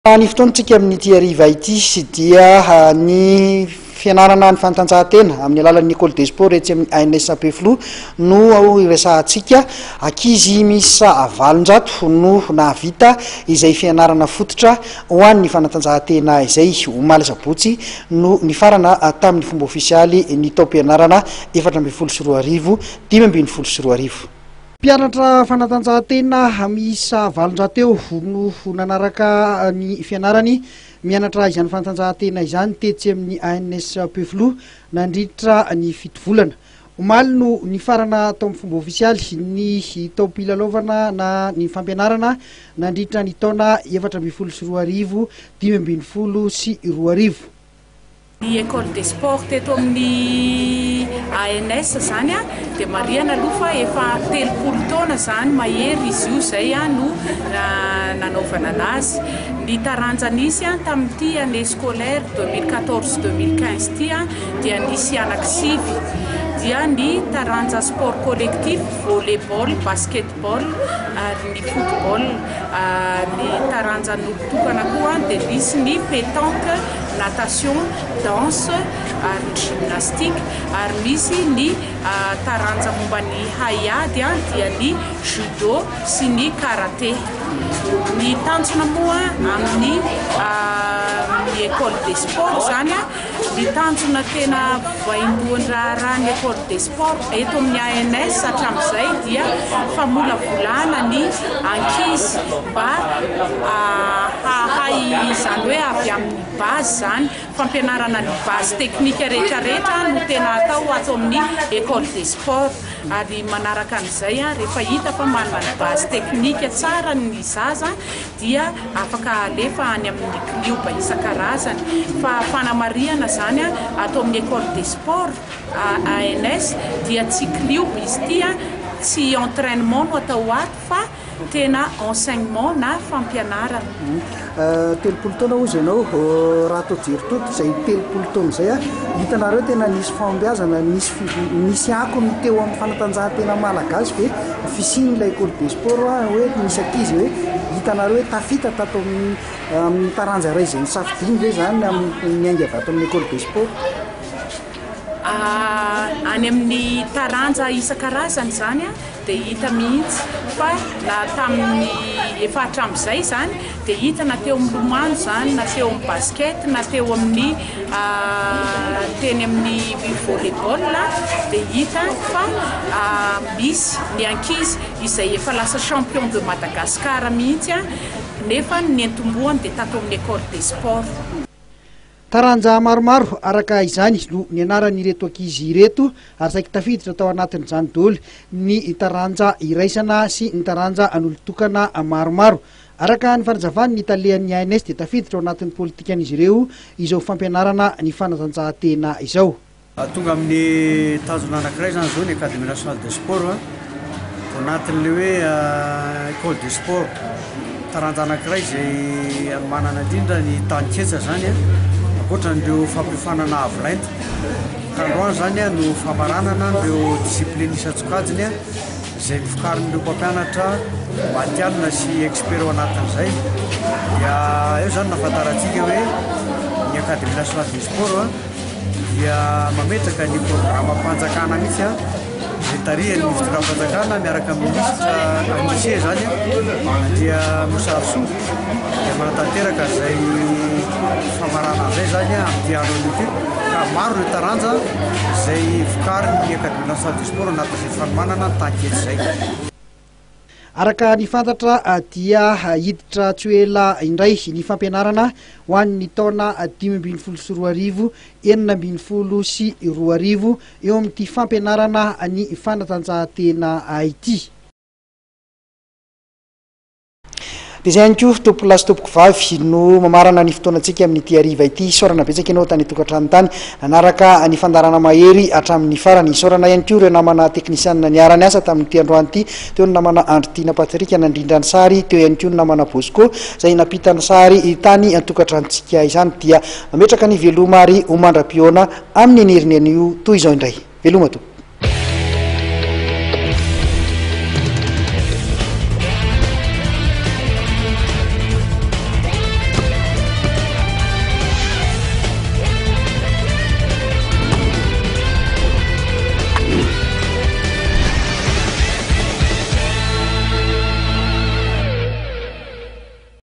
Ny fotoantsika amin'ity hariva ity dia ny fianarana ny fanatanjahantena amin'ny alalan'ny Ecole des Sports etsy amin'ny ANS Ampefiloha no iresahantsika. Ankizy miisa 800 no nahavita izay fianarana fototra ho an'ny fanatanjahantena izay. Omaly sabotsy no nifarana tamin'ny fomba ofisialy ny taom-pianarana 2014 2015. Mpianatra fanatanjahantena miisa 800 eo no nanaraka ny fianarany mianatra izany fanatanjahantena izany tetsy amin'ny ANS Ampefiloha nandritra ny 7 volana. Omaly no nifarana tao amin'ny fomba ofisialy ny taom-pilalaovana na ny fampianarana nandritra ny taona 2014 2015. Ny Ecole des Sports teto amin'ny ANS izany dia marihana aloha fa efa 30 taona izany mahery izy io izay no nanaovana anazy. Ny taranja nisy tamin'ity année scolaire 2014 2015 ity dia nisy anankisivy, dia ny taranja sport collectif, volley-ball, basket-ball ary ny football. Ny taranjan'olon-tokana koa dia nisy ny pétanque, natation, danse ary ny gymnastique, ary misy ny taranja momba ny haiady dia ny judo sy ny karate. Ny tanjona moa amin'ny école des sports izany, ny tanjona tena vaindohan-draharaha ny école des sports eto amin'ny ANS hatramin'izay dia famolavolana ny ankizy mba hahay izany hoe avy amin'ny base izany, fampianarana ny base technique rehetrarehetra no tena atao ato amin'ny école des sports. Ary manaraka an'izay, rehefa hita fa manana ny base technique tsara ny zaza dia afaka alefa any amin'ny klioba isan-karazany. Fa fanamarihana izany, ato amin'ny école des sports ANS dia tsy klioba izy ity, tsy entrainement no atao ato fa tena enseignement na fampianarana. 30 taona hozy ianao, raha atao jery todika izay 30 taona izay, hitanareo tena nisy fahombiazana, nisy nisy akony teo amin'ny fanatanjahantena malagasy ve ny fisian'ilay école des sports, hoe nisy ankizy hoe hitanareo hoe tafita tato amin'ny amin'ny taranja iray izay nisafidiany ve izany amin'ny niainga avy ato amin'ny école des sports? Any amin'ny taranja isan-karazany izany dia hita mihitsy fa na tamin'ny efa hatramin'izay izany dia hita na teo amin'ny lomano izany na teo amin'ny basket na teo amin'ny teny amin'ny volley-ball dia hita fa misy ny ankizy izay efa lasa champion de Madagascar mihitsy nefa ny nentombohany dia tato amin'ny école des sports. Taranja maromaro araka izany no nianaran'ireto ankizy ireto ary saiky tafiditra tao anatin'izany daholo ny taranja iraisana sy ny taranja an'olon-tokana maromaro. Araka ny fanazavan'ny talehan'ny ANS dia tafiditra ao anatin'ny politikan'izy ireo izao fampianarana ny fanatanjahantena izao. Tonga amin'ny tanjona anankiray izany izao ny Académie Nationale de Sport ao anatin'ilay hoe Ecole de Sport. Taranja anankiray izay hanomanana indrindra ny taninketsa izany ankoatran'ireo fampiofanana avo lenta. Ka androany izany no famaranana ireo discipline isan-tsokajiny izay novokarin'ireo mpampianatra matihanina sy expert ao anatin'izay. Dia eo izany no nahafantarantsika hoe ny Académie Nationale de Sport dia mametraka ny programam-panjakana mihitsy izay tarihan'ny fitondram-panjakana miaraka amin'ny minisitra Anise izany Andriamosarisoa dia manatanteraka izay famarana izay izany amin'ity andro anio ity ka maro ireo taranja izay vokarin'ny Académie Nationale du Sport anatin'izay fanomanana ny tankety izay. Araka ny fantatra dia hiditra tsy ho ela indray ny fampianarana ho an'ny taona 2015 2016 eo amin'ity fampianarana ny fanatanjahantena ity. Dia izay ihany koa tompolahy sy tompokovavy no mamarana ny fotoanantsika amin'ity hariva ity. Isaorana betsaka ianao tany an-tokantrano tany nanaraka ny fandaharana Mahery hatramin'ny farany. Isaorana ihany koa ireo namana teknisianina niara-niasa tamin'ity androany ity. Teo ny namana Andry Tiana Patrick nandrindra ny sary, teo ihany koa ny namana Bosco izay nampita ny sary tany an-tokantranontsika izany. Dia mametraka ny veloma ary ho mandra-pihaona amin'ny heriny anio toy izao indray. Veloma tompoko.